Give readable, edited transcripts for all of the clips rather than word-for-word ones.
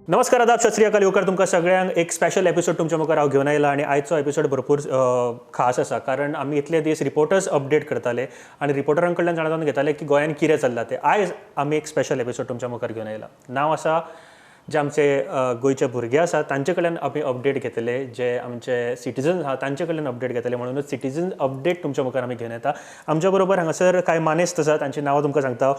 नमस्कार, आदाब, सत श्री अकाल, येवकार तुमकां सगळ्यांक. एक स्पेशल एपिसोड तुमच्या मुखार हांव घेवन आयला आनी आयचो एपिसोड भरपूर खास आसा, कारण आमी इतले दीस रिपोर्टर्स अपडेट करताले आनी रिपोर्टरां कडल्यान जाणा जावन घेताले की गोंयांत कितें चल्लां तें. आयज आमी एक स्पेशल एपिसोड तुमच्या मुखार घेवन आयला. नांव आसा जे आमचे गोंयचे भुरगे आसा तांचे कडल्यान आमी अपडेट घेतले, जे आमचे सिटीजन आहा तांचे कडल्यान अपडेट घेतले, म्हणूनच सिटीजन अपडेट तुमच्या मुखार आमी घेवन येता. आमच्या बरोबर हांगासर कांय मानेस्त आसा, तांची नांवां तुमकां सांगता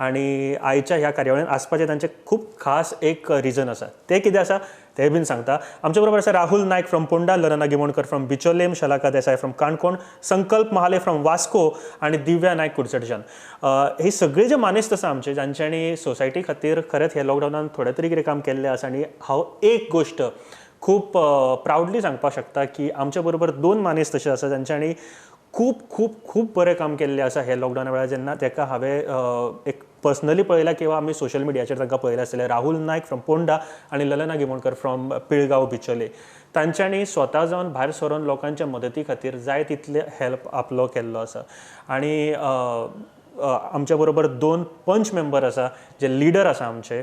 आनी आयच्या ह्या कार्यावळीन आसपाचें तांचें खूब खास एक रिजन आसा, तें कितें आसा तें बीन सांगता. आमच्या बरोबर आसा Rahul Naik from Ponda, Lalana Gimonkar from Bicholim, Shalaka Desai from Canacona, Sankalp Mahale from Vasco आनी दिव्या नायक कुडचडच्यान. हे सगळे जे मानेस्त आसा आमचे, जांच्यांनी सोसायटी खातीर खरेंच हे लॉकडावनान थोडें तरी कितें काम केल्लें आसा. आनी हांव एक गोश्ट खूब प्रावडली सांगपाक शकता की आमच्या बरोबर दोन मानेस्त अशे आसा जांच्यांनी खूब खूब खूब बरें काम केल्लें आसा हे लॉकडावना वेळार. जेन्ना ताका हांवें एक पर्सनली पळयलां किंवा आमी सोशल मिडियाचेर तांकां पळयलां आसतलें, राहुल नायक फ्रॉम पोंडा आनी ललना गिमोणकर फ्रॉम पिळगांव बिचोले, तांच्यांनी स्वता जावन भायर सरोन लोकांच्या मदती खातीर जाय तितले हेल्प आपलो केल्लो आसा. आनी आमच्या बरोबर दोन पंच मेंबर आसा जे लिडर आसा आमचे.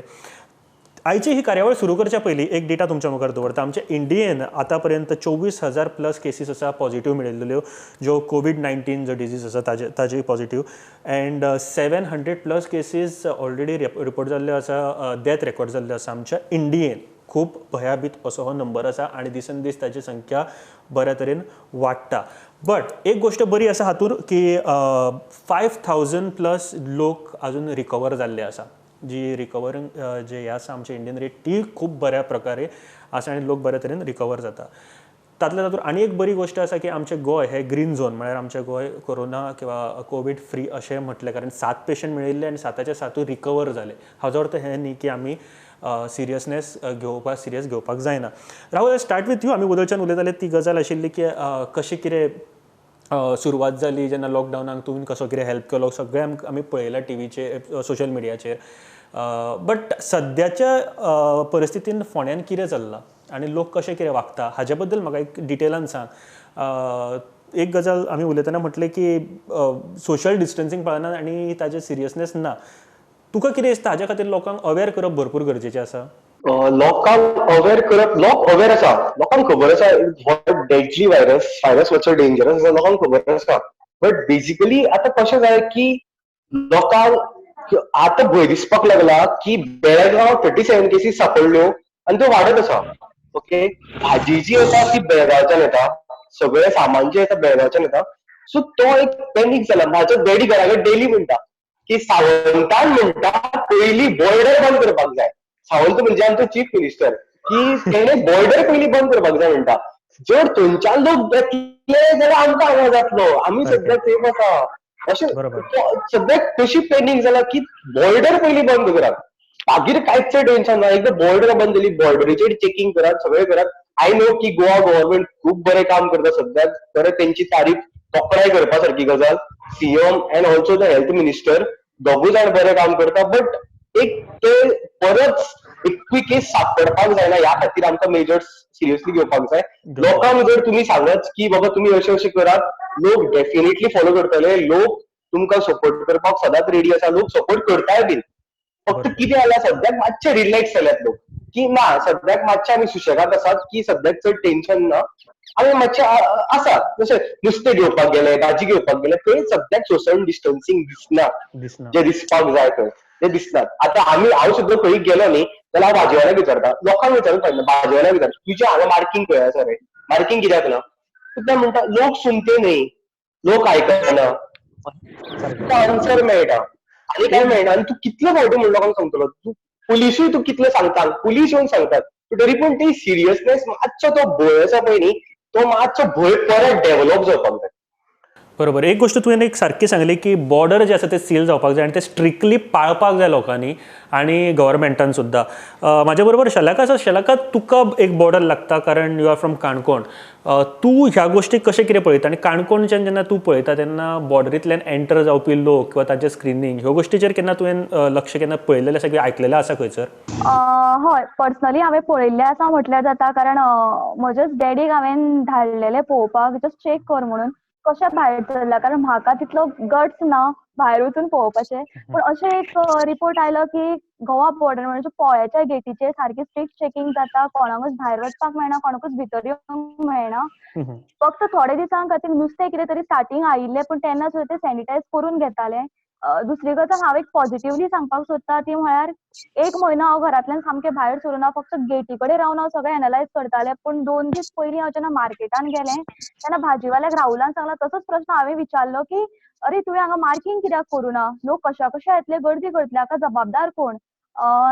आयची ही कार्यावळ सुरू करच्या पयलीं एक डेटा तुमच्या मुखार दवरता. आमच्या इंडियेन आतां पर्यंत 24,000 प्लस केसीस आसा पॉझिटिव्ह मेळिल्ल्यो, ज्यो कोवीड 19 जो डिजीज आसा ताजे positive, and 700 plus cases already report जाल्ल्यो आसा, डेथ रेकॉर्ड जाल्ल्यो आसा आमच्या इंडियेन. खूब भयाभीत असो हो नंबर आसा आनी दिसान दीस ताची संख्या बऱ्या तरेन वाडटा. बट एक गोश्ट बरी आसा हातूंत की 5000 प्लस लोक आजून रिकवर जाल्ले आसा. जी रिकवरींग जे हे आसा आमचे इंडियन रेट, ती खूब बऱ्या प्रकारे आसा आनी लोक बऱ्या तरेन रिकवर जाता. तातल्या तातूंत आनी एक बरी गोश्ट आसा की आमचें गोंय हें ग्रीन झोन, म्हळ्यार आमचें गोंय कोरोना किंवा कोवीड फ्री अशें म्हटलें, कारण सात पेशंट मेळिल्ले आनी साताचे सातूय रिकवर जाले. हाजो अर्थ हें न्ही की आमी सिरियसनेस घेवपाक सिरियस घेवपाक जायना. Rahul, start with you. आमी उदयच्यान उलयताले ती गजाल आशिल्ली की कशें कितें सुरवात जाली, जेन्ना लॉकडावनाक तुवें कसो कितें हेल्प केलो, सगळें आमी पळयलां टिवीचेर, सोशल मिडियाचेर. बट सद्याच्या परिस्थितीन फोंड्यान कितें चल्लां आनी लोक कशें कितें वागता हाजे बद्दल म्हाका एक डिटेलान सांग. एक गजाल आमी उलयतना म्हटलें की सोशल डिस्टन्सींग पाळना आनी ताजें सिरियसनेस ना. तुका कितें दिसता, हाज्या खातीर लोकांक अवेर करप भरपूर गरजेचें आसा? लोकांक अवेर करप, लोक अवेर आसा, लोकांक खबर आसा हो डेडली व्हायरस, व्हायरस मातसो डेंजरस आसा, लोकांक खबर आसा. बट बेजिकली आतां कशें जाय की लोकांक आतां भंय दिसपाक लागला की बेळगांव 37 केसीस सापडल्यो आनी त्यो वाडत आसा. ओके, भाजी जी येता ती बेळगांवच्यान येता, सगळें सामान जें येता बेळगांवच्यान येता. सो तो एक पॅनीक जाला. म्हाजो डॅडी घरा कडेन डेली म्हणटा की सावंतान म्हणटा पयलीं बॉर्डर बंद करपाक जाय. सावंत म्हणजे आमचो चीफ मिनिस्टर, की तेणे बॉर्डर पयलीं बंद करपाक जाय म्हणटा. जर थंयच्यान लोक येतले जाल्यार आमकां हांगा जातलो, आमी सद्या सेफ आसा अशें. सद्याक तशी पॅनीक जाला की बॉर्डर पयलीं बंद करात, मागीर कांयच टेन्शन ना. एकदां बॉर्डर बंद जाली, बॉर्डरीचेर चेकिंग करात, सगळें करात. I know की गोवा गव्हर्नमेंट खूब बरें काम करता सद्याक, बरें तेंची तारीफ तोखणाय करपा सारकी गजाल. CM and also the health minister दोगूय जाण बरें काम करता. बट एक ते परत एकूय केस सापडपाक जायना ह्या खातीर आमकां मेजर्स सिरियसली घेवपाक जाय. लोकांक जर तुमी सांगत की बाबा तुमी अशें अशें करात, लोक डेफिनेटली फॉलो करतले. लोक तुमकां सपोर्ट करपाक सदांच रेडी आसा, लोक सपोर्ट करताय बीन. फक्त कितें जालां, सद्याक मातशे रिलॅक्स जाल्यात लोक की ना, सद्याक मातशे आमी सुशेगाद आसात की सद्याक चड टेन्शन ना, आमी मातशे आसा. जशें नुस्तें घेवपाक गेले, भाजी घेवपाक गेले, थंय सद्याक सोशल डिस्टन्सिंग दिसना. दिसना. जे दिसपाक जाय थंय ते दिसनात. आतां आमी हांव सुद्दां खंय गेलो न्ही जाल्यार हांव भाजयेवाल्याक विचारता, लोकांक विचारूंक पडना, भाजयेवाल्याक विचारता, तुजें हांगा मार्किंग खंय आसा रे, मार्किंग कित्याक ना? ते म्हणटा लोक सुनते न्ही, लोक आयकना. तुका आन्सर मेळटा आनी काय मेळना. आनी तूं कितले फावटी म्हण लोकांक सांगतलो, तूं पुलिसूय तूं कितले सांगता, पुलीस येवन सांगतात, तरी पूण ती सिरियसनेस मातसो तो भंय आसा पळय न्ही, तो मातसो भंय परत डेव्हलप जावपाक जाय. बरोबर. एक गोश्ट तुवें एक सारकी सांगली की बॉर्डर जे आसा ते सील जावपाक जाय आनी ते स्ट्रिक्टली पाळपाक जाय लोकांनी आनी गव्हर्मेंटान सुद्दां. म्हाज्या बरोबर शलाका आसा. शलाका, तुका एक बॉर्डर लागता कारण you are from Canacona. तूं ह्या गोश्टीक कशें कितें पळयता आनी काणकोणच्यान जेन्ना तूं पळयता तेन्ना बॉर्डरींतल्यान एंटर जावपी लोक किंवा तांचें स्क्रिनींग ह्यो गोश्टीचेर केन्ना तुवें लक्ष केन्ना पळयलेलें आसा किंवा आयकलेलें आसा खंयसर? हय, पर्सनली हांवें पळयल्लें आसा म्हटल्यार जाता, कारण म्हज्याच डॅडीक हांवें धाडलेलें पळोवपाक, जस्ट चॅक कर म्हणून. कशें भायर सरला, कारण म्हाका तितलो गट्स ना भायर वचून पळोवपाचें. पूण अशें एक रिपोर्ट आयलो की गोवा बॉर्डर म्हणजे पोळ्याच्या गेटीचेर सारकी स्ट्रिक्ट चेकिंग जाता, कोणाकूच भायर वचपाक मेळना, कोणाकूच भितर येवंक मेळना. फक्त थोडे दिसां खातीर नुस्तें कितें तरी स्टार्टींग आयिल्लें, पूण तेन्ना सुद्दां ते सॅनिटायज करून घेताले. दुसरी गजाल हांव एक पॉझिटिवली सांगपाक सोदता ती म्हळ्यार एक म्हयनो हांव घरांतल्यान सामकें भायर सरूना, फक्त गेटी कडेन रावन हांव सगळें एनलायज करतालें. पूण 2 दीस पयलीं हांव जेन्ना मार्केटान गेलें तेन्ना भाजीवाल्याक राहुलान सांगला तसोच प्रस्न हांवें विचारलो की अरे तुवें हांगा मार्किंग कित्याक करूं ना, लोक कशा कशे येतले, गर्दी करतले, हाका जबाबदार कोण?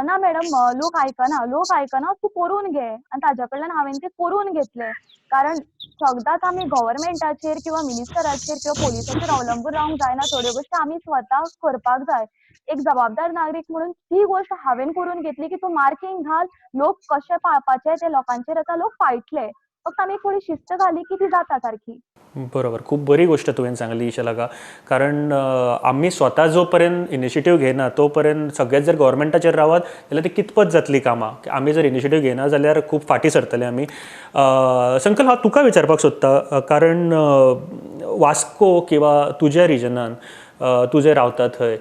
ना मॅडम, लोक आयकना, लोक आयकना, तूं करून घे. आनी ताज्या कडल्यान हांवें तें करून घेतलें. कारण सगळ्यांत आमी गव्हर्मेंटाचेर किंवा मिनिस्टराचेर किंवा पोलिसाचेर अवलंबून रावंक जायना, थोड्यो गोश्टी आमी स्वता करपाक जाय. एक जबाबदार नागरीक म्हणून ती गोश्ट हांवें करून घेतली की तूं मार्किंग घाल, लोक कशे पाळपाचे ते लोकांचेर आतां लोक पाळटले, फक्त आमी थोडी शिस्त घाली की ती जाता सारकी. बरोबर, खूब बरी गोष्ट तुवें सांगली इशलका. कारण आमी स्वता जो पर्यंत इनिशिएटीव घेयना तो पर्यंत सगळेच जर गव्हर्मेंटाचेर रावत जाल्यार ती कितपत जातली कामां. आमी जर इनिशिएटीव घेयना जाल्यार खूब फाटीं सरतले आमी. संकल्प, हांव तुका विचारपाक सोदता, कारण वास्को किंवा तुज्या रिजनान तूं जें रावता थंय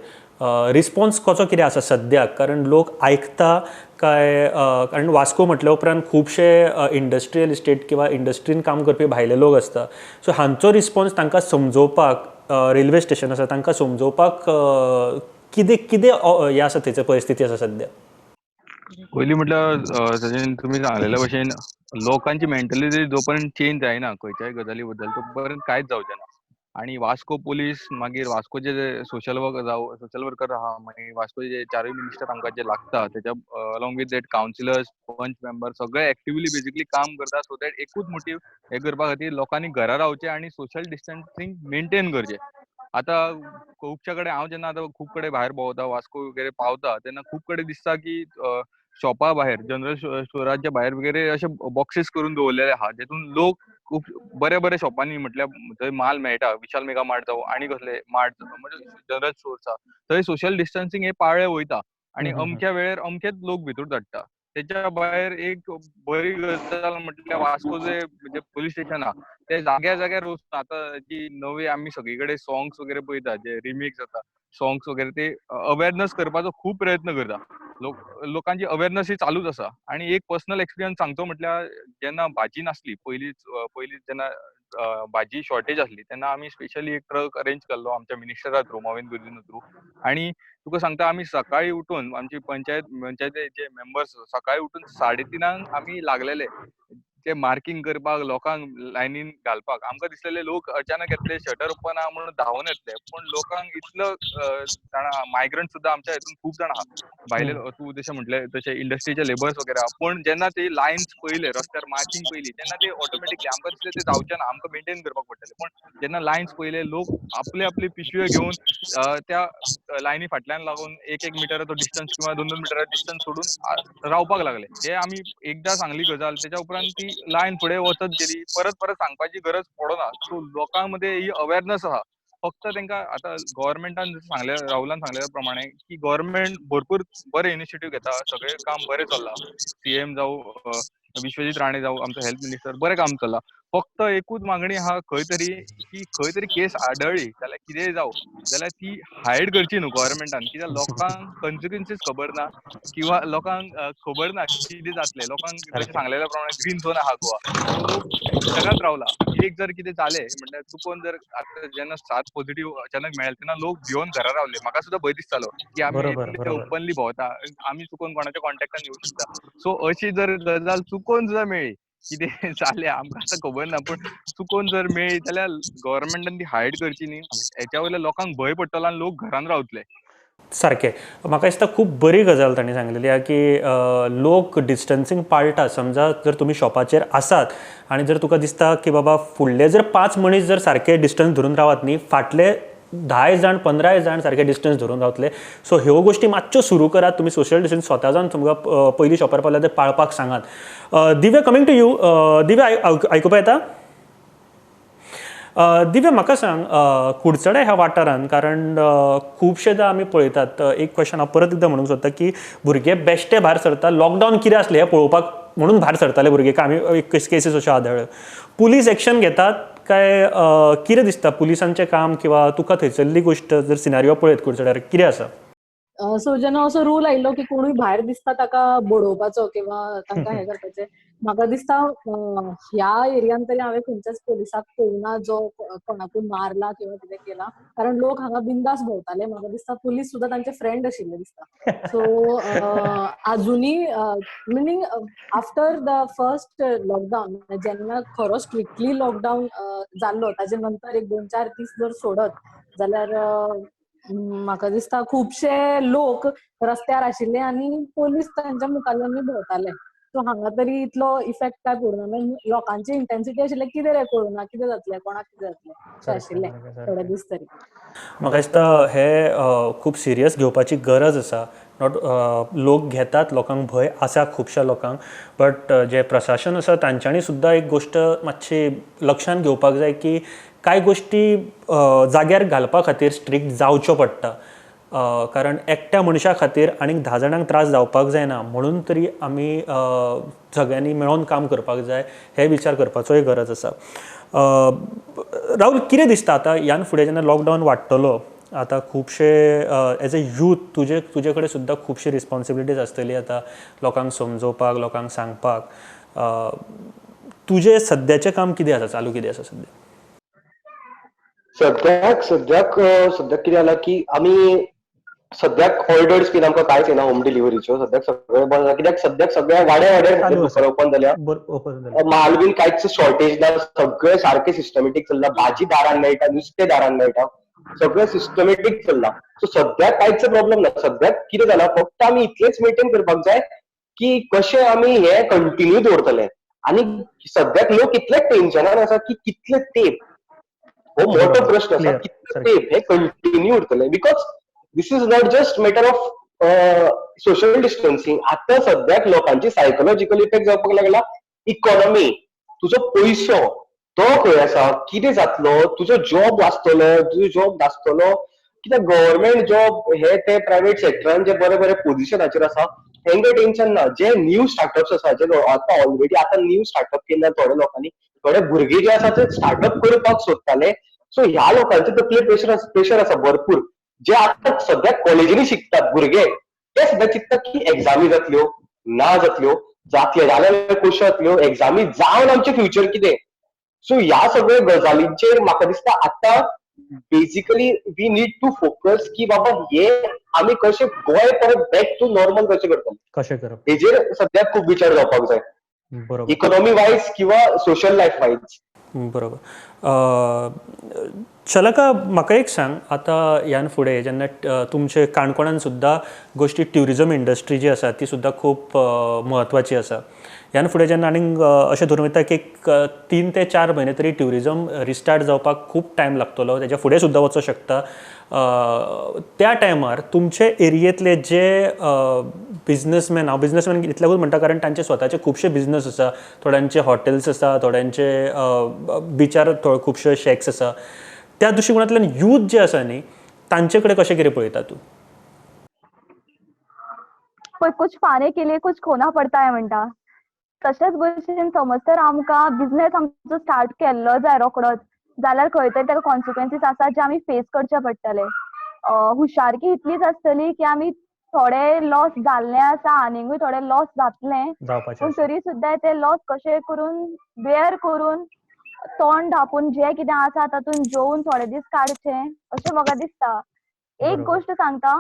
रिस्पॉन्स कसो कितें आसा सद्याक? कारण लोक आयकता काय? कारण वास्को म्हटल्या उपरांत खुबशे इंडस्ट्रियल इस्टेट किंवा इंडस्ट्रीन काम करपी भायले लोक आसता, सो हांचो रिस्पॉन्स तांकां समजोवपाक, रेल्वे स्टेशन आसा तांकां समजोवपाक कितें कितें हें आसा, थंयसर परिस्थिती आसा सद्या? पयलीं म्हटल्यार सचिन तुमी सांगलेल्या भशेन लोकांची मेंटलिटी जो पर्यंत चेंज जायना खंयच्याय गजाली बद्दल तो पर्यंत कांयच जावचें ना. आणि वास्को पोलीस, मागीर वास्कोचे जे सोशल वर्क जावं, सोशल वर्कर आहा, मागीर वास्कोचे जे चारूय मिनिस्टर आमकां जे लागता तेच्या along with that councillors, panch member सगळे एक्टिवली बेसिकली काम करता, सो that एकूच मोटीव हे करपा खातीर लोकांनी घरा रावचें आनी सोशल डिस्टन्सिंग मेंटेन करचें. आतां खुबशे कडेन हांव जेन्ना आतां खूब कडेन भायर भोंवता, वास्को वगैरे पावता तेन्ना खूब कडेन दिसता की शॉपा भायर, जनरल स्टोराच्या भायर वगैरे अशे बॉक्सीस करून दवरलेले आहा, जेतून लोक खूब बरे बरे शॉपांनी म्हटल्यार थंय माल मेळटा, विशाल मेगा मार्ट जावं आनी कसले मार्ट म्हणजे जनरल स्टोर्स आहा, थंय सोशल डिस्टन्सिंग हे पाळ्ळे वयता आनी अमक्या वेळेर अमकेच लोक भितर धाडटा. तेच्या भायर एक बरी गजाल म्हटल्यार वास्को जे म्हणजे पोलीस स्टेशन आहा ते जाग्या जाग्यार वचून आतां जी नवी आमी सगळी कडेन सॉंग्स वगैरे पळयता, जे रिमिक्स जाता सॉंग्स वगैरे, ते अवेरनस करपाचो खूब प्रयत्न करता. लोकांची अवेरनस ही चालूच आसा. आनी एक पर्सनल एक्सपिरियन्स सांगचो म्हटल्यार जेन्ना भाजी नासली पयलीं जेन्ना भाजी शॉर्टेज आसली तेन्ना आमी स्पेशली एक ट्रक अरेंज केल्लो आमच्या मिनिस्टरा थ्रू, मॉविन गुदिन्हो थ्रू. आनी तुका सांगता आमी सकाळी उठून आमची पंचायतीचे मेंबर्स सकाळी उठून 3:30 आमी लागलेले ते मार्किंग करपाक, लोकांक लायनीन घालपाक. आमकां दिसलेले लोक अचानक येतले, शटर ओपन आहा म्हणून धांवून येतले, पूण लोकांक इतलो जाणा मायग्रंट सुद्दां आमच्या हितून खूब जाण आहा भायले, तूं जशें म्हटलें तशें इंडस्ट्रीचे लेबर्स वगैरे आहा. पूण जेन्ना ते लायन्स पयले रस्त्यार मार्किंग पयली तेन्ना ते ऑटोमॅटिकली आमकां दिसलें ते जावचें ना, आमकां मेंटेन करपाक पडटलें. पूण जेन्ना लायन्स पयले लोक आपले आपली पिशव्यो घेवन त्या लायनी फाटल्यान लागून 1-1 मिटराचो डिस्टन्स किंवा 2-2 मिटराचो डिस्टन्स सोडून रावपाक लागले. हे आमी एकदां सांगली गजाल, तेच्या उपरांत ती लायन फुडें वचत गेली, परत परत सांगपाची गरज पडना. सो लोकां मदें ही अवेरनस आहा. फक्त तांकां आतां गव्हर्मेंटान जशें सांगलें, राहुलान सांगलेल्या प्रमाणे की गव्हर्मेंट भरपूर बरे इनिशिएटीव घेता, सगळें काम बरें चल्लां, सीएम जावं विश्वजीत राणे जावं आमचो हेल्थ मिनिस्टर, बरें काम चल्लां. फक्त एकूच मागणी आहा खंय तरी की खंय तरी केस आढळ्ळी जाल्यार कितेंय जावं जाल्यार ती हायड करची न्हू गव्हर्मेंटान, कित्याक लोकांक कॉन्सिक्वन्सीस खबर ना किंवा लोकांक खबर ना कितें जातलें. लोकांक जशें सांगलेल्या प्रमाणे ग्रीन झोन आहा गोवा, लोक जगात रावला. एक जर कितें जालें म्हणल्यार चुकोन जर आतां जेन्ना 7 पॉझिटिव्ह अचानक मेळ्ळे तेन्ना लोक भिवन घरा रावले. म्हाका सुद्दां भंय दिसतालो की आमी ओपनली भोंवता, आमी चुकोन कोणाच्या कॉन्टेक्टान येवं शकता. सो अशी जर गजाल चुकोन सुद्दां मेळ्ळी, कितें जालें आमकां आतां खबर ना, पूण चुकोन जर मेळ्ळी जाल्यार गव्हर्मेंटान ती हायड करची न्ही, हेच्या वयल्या लोकांक भंय पडटलो आनी लोक घरान रावतले. सारकें, म्हाका दिसता खूब बरी गजाल तांणी सांगलेली आहा की लोक डिस्टन्सिंग पाळटा. समजा जर तुमी शॉपाचेर आसात आनी जर तुका दिसता की बाबा फुडले जर 5 मनीस जर सारके डिस्टन्स धरून रावत न्ही, फाटले 10 जाण 15 जाण सारके डिस्टन्स धरून रावतले. सो ह्यो गोश्टी मातश्यो सुरू करात, तुमी सोशल डिस्टन्स स्वता जावन तुमकां पयलीं शॉपार पावल्यार ते पाळपाक सांगात. Divya, coming to you. Divya, आयकुपा येता? दिव्या, म्हाका सांग, कुडचडे ह्या वाठारान, कारण खुबशेदां आमी पळयतात, एक क्वेश्चन हांव परत एकदां म्हणूंक सोदता की भुरगे बेश्टे भायर सरता, लॉकडावन कितें आसलें हें पळोवपाक म्हणून भायर सरताले भुरगे, काय आमी एक केसीस अश्यो आदळ्यो, पुलीस एक्शन घेतात काय कितें दिसता पुलिसांचें काम किंवा तुका थंयसरली गोश्ट जर सिनारियो पळयत कुडचड्यार कितें आसा? सो जेन्ना असो रूल आयिल्लो की कोणूय भायर दिसता ताका बडोवपाचो किंवा तांकां हें करपाचें, म्हाका दिसता ह्या एरियान तरी हांवें खंयच्याच पोलिसाक पळोवना जो कोणाकूय मारला किंवा कितें केला, कारण लोक हांगा बिंदास भोंवताले. म्हाका दिसता पुलीस सुद्दां तांचे फ्रेंड आशिल्ले दिसता. सो आजुनूय meaning after the first lockdown, जेन्ना खरो स्ट्रिक्टली लॉकडावन जाल्लो ताजे नंतर एक 2-4 दीस जर सोडत जाल्यार म्हाका दिसता खुबशे लोक रस्त्यार आशिल्ले आनी पोलीस तांच्या मुखाल्ल्यान भोंवताले. सो हांगा तरी इतलो इफेक्ट काय पडूना. लोकांची इंटेन्सिटी आशिल्लें कितें रे कळूना, कितें जातलें, कोणाक कितें जातलें अशें आशिल्लें थोडे दीस तरी. म्हाका दिसता हे खूब सिरियस घेवपाची गरज आसा. Not लोक घेतात, लोकांक भंय आसा खुबश्या लोकांक, बट जे प्रशासन आसा तांच्यांनी सुद्दां एक गोश्ट मातशी लक्षांत घेवपाक जाय की कांय गोश्टी जाग्यार घालपा खातीर स्ट्रिक्ट जावच्यो पडटा, कारण एकट्या मनशा खातीर आनीक 10 जाणांक त्रास जावपाक जायना, म्हणून तरी आमी सगळ्यांनी मेळोन काम करपाक जाय हे विचार करपाचोय गरज आसा. राहुल, कितें दिसता आतां ह्यान फुडें जेन्ना लॉकडावन वाडटलो, आतां खुबशे एज अ यूथ तुजे कडेन सुद्दां खुबशी रिस्पॉन्सिबिलिटीज आसतली आतां लोकांक समजोवपाक, लोकांक सांगपाक, तुजें सद्याचें काम कितें आसा, चालू कितें आसा सद्या? सद्याक सद्याक सद्याक कितें जाला की आमी सद्याक ऑर्डर्स बीन आमकां कांयच येना होम डिलिव्हरीच्यो, सद्याक सगळें बंद आसा. कित्याक सद्याक सगळ्या वाड्या वाड्यार दुकानां ओपन जाल्या, माल बीन कांयच शॉर्टेज ना, सगळें सारकें सिस्टमॅटीक चल्लां, भाजी दारान मेळटा, नुस्तें दारान मेळटा, सगळें सिस्टमॅटीक चल्लां. सो सद्याक कांयच प्रॉब्लम ना. सद्याक कितें जालां, फक्त आमी इतलेंच मेंटेन करपाक जाय की कशें आमी हें कंटिन्यू दवरतले. आनी सद्याक लोक इतले टेन्शनान आसा की कितले तेप, हो मोठो प्रश्न आसा, कितले तेप हे कंटिन्यू उरतले, because this is not just matter of social distancing. आतां सद्याक लोकांची सायकोलॉजिकल इफेक्ट जावपाक लागला. इकॉनॉमी, तुजो पयसो तो खंय आसा, कितें जातलो, तुजो जॉब वाचतलो, तुजो जॉब नासतलो, कित्याक गव्हर्मेंट जॉब हे ते प्रायव्हेट सेक्टरान जे बरे बरे पोझिशनाचेर आसा तेंकां टेन्शन ना. जे न्यू स्टार्टअप्स आसा, जे आतां ऑलरेडी आतां न्यू स्टार्टअप केला थोड्या लोकांनी, थोडे भुरगे जे आसा ते स्टार्टअप करपाक सोदताले, सो ह्या लोकांचे तकले प्रेशर आसा भरपूर. जे आतां सद्याक कॉलेजींनी शिकतात भुरगे ते सद्या चिंततात की एग्जामी जातल्यो ना जातल्यो, जातले जाल्यार कश्यो जातल्यो, एग्जामी जावन आमचें फ्युचर कितें. सो ह्या सगळ्या गजालींचेर म्हाका दिसता आतां basically we need to focus की बाबा हे आमी कशें गोंय परत बॅक टू नॉर्मल कशें करतले, कशें करप, हेजेर सद्याक खूब विचार जावपाक जाय, बरोबर, इकॉनॉमी वायज किंवा सोशल लायफ वायज. बरोबर. शलाका, म्हाका एक सांग, आतां ह्यान फुडें जेन्ना तुमचे काणकोणान सुद्दां गोश्टी ट्युरिजम इंडस्ट्री जी आसा ती सुद्दां खूब म्हत्वाची आसा, ह्यान फुडें जेन्ना आनीक अशें धरून वयता की एक 3 ते 4 म्हयने तरी ट्युरिजम रिस्टार्ट जावपाक खूब टायम लागतलो, तेज्या फुडें सुद्दां वचोंक शकता, त्या टायमार तुमचे एरियेंतले जे बिजनसमॅन, हांव बिजनसमॅन इतल्याकूच म्हणटा कारण तांचे स्वताचे खुबशे बिजनस आसा, थोड्यांचे हॉटेल्स आसा, थोड्यांचे बिचार खुबशे शॅक्स आसा, त्या दृश्टिकोनांतल्यान यूथ जे आसा न्ही तांचे कडेन कशें कितें पळयता तूं? पळय, कुछ पाने के लिए कुछ खोना पडता है म्हणटा तशेंच भशेन समज तर आमकां बिजनेस आमचो स्टार्ट केल्लो जाय रोकडोच जाल्यार खंय तरी ताका कॉन्सिक्वन्सीस आसा जे आमी फेस करचे पडटले. हुशारकी इतलीच आसतली की आमी थोडे लॉस जाल्ले आसा, आनीकूय थोडे लॉस जातले, पूण तरी सुद्दां ते लॉस कशें करून बेअर करून तोंड धापून जे कितें आसा तातूंत जेवन थोडे दीस काडचे अशें म्हाका दिसता. एक गोश्ट सांगता,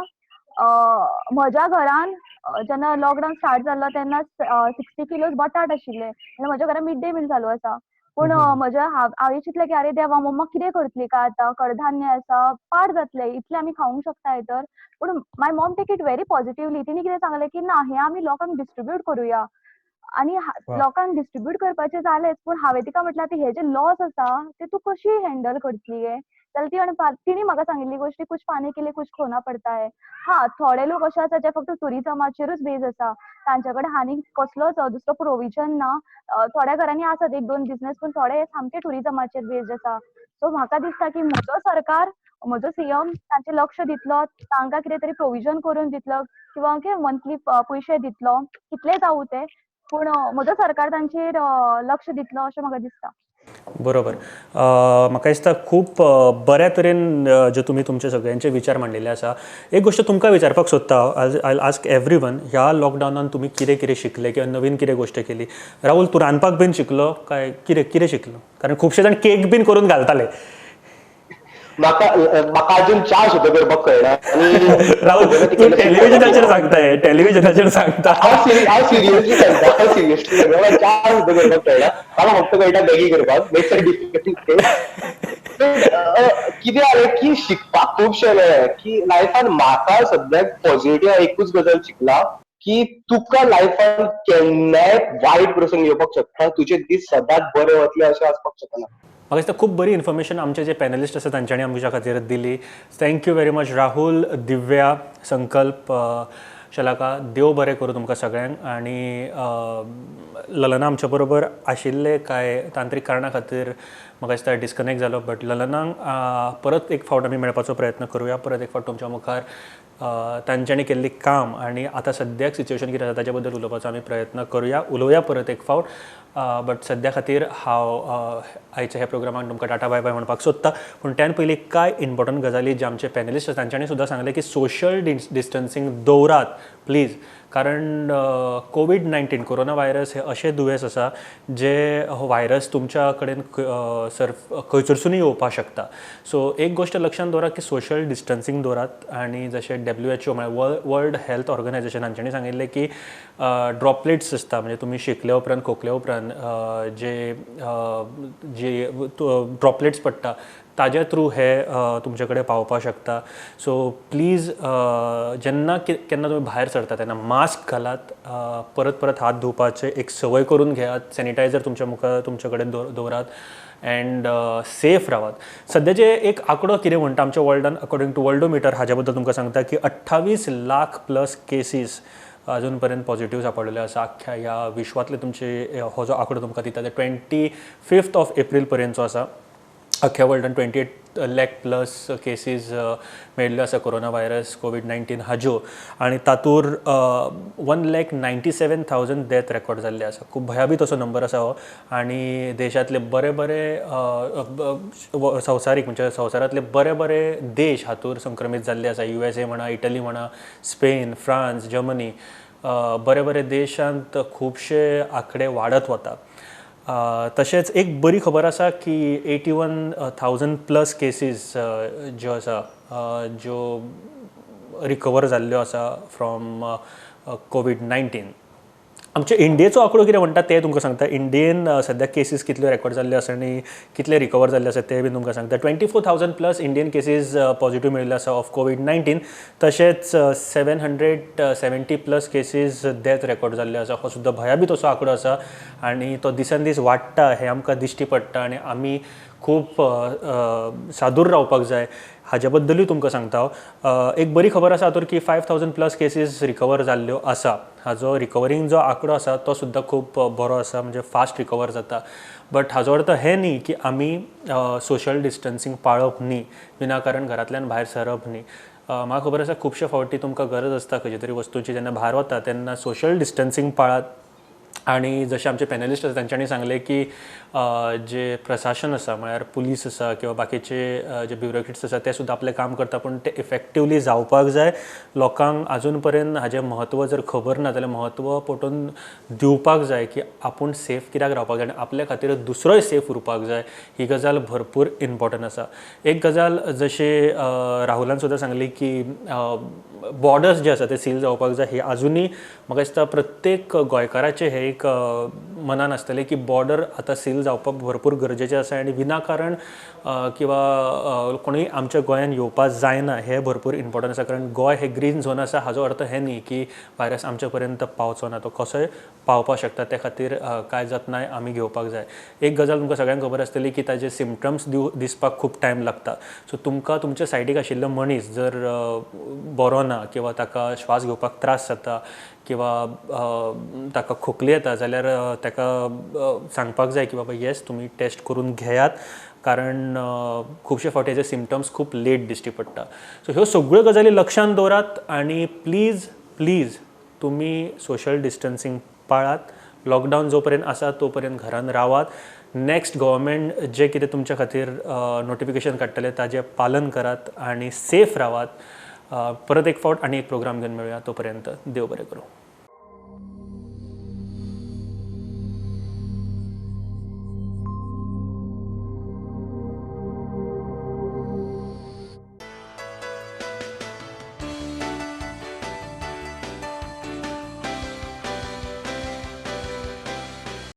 म्हज्या घरान जेन्ना लॉकडावन स्टार्ट जाल्लो तेन्ना 60 किलोज बटाट आशिल्ले आनी म्हज्या घरान मिड डे मील चालू आसा, पूण म्हज्या हांवें चिंतलें की आरे देवा, मम्मा कितें करतली काय आतां, कडधान्य आसा, पाड जातलें, इतलें आमी खावंक शकता तर. पूण my mom take it very positively. तिणें कितें सांगलें की ना, हें आमी लोकांक डिस्ट्रिब्यूट करुया, आनी लोकांक डिस्ट्रिब्यूट करपाचें जालेंच, पूण हांवें तिका म्हटलें आतां हे जे लॉस आसा ते तूं कशी हँडल करतली गे, जाल्यार तिणी म्हाका सांगिल्ली गोश्टी कुछ पाने के लिए कुछ खोना पडता है. हा, थोडे लोक अशे आसा जे फक्त ट्युरिजमाचेरूच बेज आसा, तांचे कडेन आनी कसलोच दुसरो प्रोविजन ना. थोड्या घरांनी आसात 1-2 बिजनेस, पूण थोडे सामके ट्युरिजमाचेर बेज्ड आसा. सो म्हाका दिसता की म्हजो सरकार, म्हजो सीएम तांचेर लक्ष दितलो, तांकां कितें तरी प्रोविजन करून दितलो किंवा मंथली पयशे दितलो, कितले जावूं ते, पूण म्हजो सरकार तांचेर लक्ष दितलो अशें म्हाका दिसता. बरोबर. म्हाका दिसता खूब बऱ्या तरेन जे तुमी तुमचे सगळ्यांचे विचार मांडलेले आसा. एक गोश्ट तुमकां विचारपाक सोदता हांव, I ask every one, ह्या लॉकडावनान तुमी कितें कितें शिकले किंवा नवीन कितें गोश्ट केली? राहुल, तूं रांदपाक बीन शिकलो काय कितें कितें शिकलो? कारण खुबशे जाण केक बीन करून घालताले. म्हाका म्हाका अजून च्या सुद्दां करपाक कळना. राहुल, तूं टेलिव्हिजनाचेर सांगताय, टेलिव्हिजनाचेर सांगता. हांव सिरियसली सांगता, हांव सिरियसली सांगता, म्हाका च्या सुद्दां करपाक कळना. म्हाका फक्त कळटा मॅगी करपाक. कितें जालें की शिकपाक खुबशें मेळ्ळें की लायफान म्हाका सद्याक पॉझिटिव्ह एकूच गजाल शिकला की तुका लायफान केन्नाय वायट प्रसंग येवपाक शकता, तुजे दीस सदांच बरे वतले अशें आसपाक शकना. म्हाका दिसता खूब बरी इन्फॉर्मेशन आमचे जे पॅनलिस्ट आसा तांच्यांनी आमच्या खातीर दिली. Thank you very much Rahul, Divya, Sankalp, Shalaka. देव बरें करूं तुमकां सगळ्यांक. आनी ललना आमच्या बरोबर आशिल्ले कांय तांत्रीक कारणा खातीर म्हाका दिसता डिस्कनेक्ट जालो, बट ललनाक परत एक फावट आमी मेळपाचो प्रयत्न करुया. परत एक फावट तुमच्या मुखार तांच्यांनी केल्ली काम आनी आतां सद्याक सिच्युएशन कितें आसा ताचे बद्दल उलोवपाचो आमी प्रयत्न करुया, उलोवया परत एक फावट. बट सद्या खातीर हांव आयच्या ह्या प्रोग्रामाक तुमकां टाटा बाय बाय म्हणपाक सोदता. पूण त्यान पयलीं कांय इम्पॉर्टंट गजाली जे आमचे पॅनलिस्ट आसा तांच्यांनी सुद्दां सांगलें की सोशल डिस्टन्सींग दवरात प्लीज, कारण कोवीड-19 कोरोना व्हायरस हे अशें दुयेंस आसा जे हो व्हायरस तुमच्या कडेन खंयसरसूनय येवपाक शकता. सो एक गोश्ट लक्षांत दवरात की सोशल डिस्टन्सींग दवरात. आनी जशें WHO म्हळ्यार वर्ल्ड हेल्थ ऑर्गनायझेशन हांच्यांनी सांगिल्लें की ड्रॉपलेट्स आसता, म्हणजे तुमी शिकले उपरांत खोकले उपरांत जे जे ड्रॉपलेट्स पडटा ताज्या थ्रू हे तुमचे कडेन पावपाक शकता. सो प्लीज जेन्ना केन्ना तुमी भायर सरता तेन्ना मास्क घालात, परत परत हात धुवपाचे एक संवय करून घेयात, सॅनिटायझर तुमच्या मुखार तुमचे कडेन दवरात अँड सेफ रावात. सद्याचे एक आंकडो कितें म्हणटा आमच्या वर्ल्डान अकॉर्डिंग टू वर्ल्डोमिटर, हाज्या बद्दल तुमकां सांगता की 28 लाख प्लस केसीस अजून पर्यंत पॉझिटिव्ह सापडलेले आसा अख्ख्या ह्या विश्वांतले. तुमचे हो जो आंकडो तुमकां दिता ते 25 ऑफ एप्रील पर्यंतचो आसा. अख्ख्या वर्ल्डान 28 लॅक प्लस केसीस मेळिल्ल्यो आसा कोरोना व्हायरस कोवीड-19 हाज्यो, आनी तातूर 1,97,000 डेथ रेकॉर्ड जाल्ले आसा. खूब भयाभीत असो नंबर आसा हो. आनी देशांतले बरे बरे संवसारीक म्हणजे संवसारांतले बरे बरे देश हातूर संक्रमीत जाल्ले आसा. USA म्हणा, इटली म्हणा, स्पेन, फ्रांस, जर्मनी, बरे बरे देशांत खुबशे आंकडे वाडत वता. तशेंच एक बरी खबर आसा की 81,000 प्लस केसीस ज्यो आसा ज्यो रिकवर जाल्ल्यो आसा फ्रॉम कोवीड-19. आमचे इंडियेचो आंकडो कितें म्हणटा तें तुमकां सांगता. इंडियेन सद्या केसीस कितल्यो रेकॉर्ड जाल्ल्यो आसा आनी कितले रिकवर जाल्ले आसा ते बी तुमकां सांगता. 24,000 प्लस इंडियन केसीस पॉझिटिव्ह मेळिल्ले आसा ऑफ कोवीड-19. तशेंच 770 प्लस केसीस डेथ रेकॉर्ड जाल्ले आसा. हो सुद्दां भयाभीत असो आंकडो आसा आनी तो दिसान दीस वाडटा हें आमकां दिश्टी पडटा आनी आमी खूब सादूर रावपाक जाय हाजे बद्दलूय तुमकां सांगता हांव. एक बरी खबर आसा हातूर की 5,000 प्लस केसीस रिकवर जाल्ल्यो आसा. हाजो रिकवरींग जो आंकडो आसा तो सुद्दां खूब बरो आसा, म्हणजे फास्ट रिकवर जाता. बट हाजो अर्थ हें न्ही की आमी सोशल डिस्टन्सींग पाळप न्ही, विनाकारण घरांतल्यान भायर सरप न्ही. म्हाका खबर आसा खुबशे फावटी तुमकां गरज आसता खंयच्या तरी वस्तूची, जेन्ना भायर वता तेन्ना सोशल डिस्टन्सींग पाळात. आनी जशें आमचे पॅनलिस्ट आसा तांच्यांनी सांगलें की जे प्रशासन आसा म्हळ्यार पुलीस आसा किंवा बाकीचे जे ब्युरोक्रेट्स आसा ते सुद्दां आपलें काम करता, पूण ते इफेक्टिवली जावपाक जाय. लोकांक आजून पर्यंत हाजें म्हत्व जर खबर ना जाल्यार म्हत्व पटोवन दिवपाक जाय की आपूण सेफ कित्याक रावपाक जाय आनी आपल्या खातीर दुसरोय सेफ उरपाक जाय. ही गजाल भरपूर इम्पॉर्टंट आसा. एक गजाल जशें राहुलान सुद्दां सांगली की बॉर्डर्स जे आसा ते सील जावपाक जाय. ही आजुनूय म्हाका दिसता प्रत्येक गोंयकाराचें हें एक मनान आसतलें की बॉर्डर आतां सील जावपाक भरपूर गरजेचें आसा आनी विनाकारण किंवा कोणूय आमच्या गोंयान येवपाक जायना हें भरपूर इम्पॉर्टंट आसा. कारण गोंय हें ग्रीन झोन आसा हाजो अर्थ हें न्ही की व्हायरस आमच्या पर्यंत पावचो ना, तो कसोय पावपाक शकता. त्या खातीर कांय जतनाय आमी घेवपाक जाय. एक गजाल तुमकां सगळ्यांक खबर आसतली की ताजे सिमटम्स दिसपाक खूब टायम लागता. सो तुमकां तुमच्या सायडीक आशिल्लो मनीस जर बरो ना किंवा ताका श्वास घेवपाक त्रास जाता किंवा ताका खोकली येता जाल्यार ताका सांगपाक जाय की बाबा येस तुमी टेस्ट करून घेयात, कारण खुबशे फावटी हेजे सिमटम्स खूब लेट दिश्टी पडटा. सो ह्यो सगळ्यो गजाली लक्षांत दवरात आनी प्लीज प्लीज तुमी सोशल डिस्टन्सींग पाळात. लॉकडावन जो पर्यंत आसा तो पर्यंत घरान रावात. नेक्स्ट गव्हर्मेंट जे कितें तुमच्या खातीर नोटिफिकेशन काडटलें ताजें पालन करात आनी सेफ रावात. परत एक फावट आनी एक प्रोग्राम घेवन मेळुया, तो पर्यंत देव बरें करूं.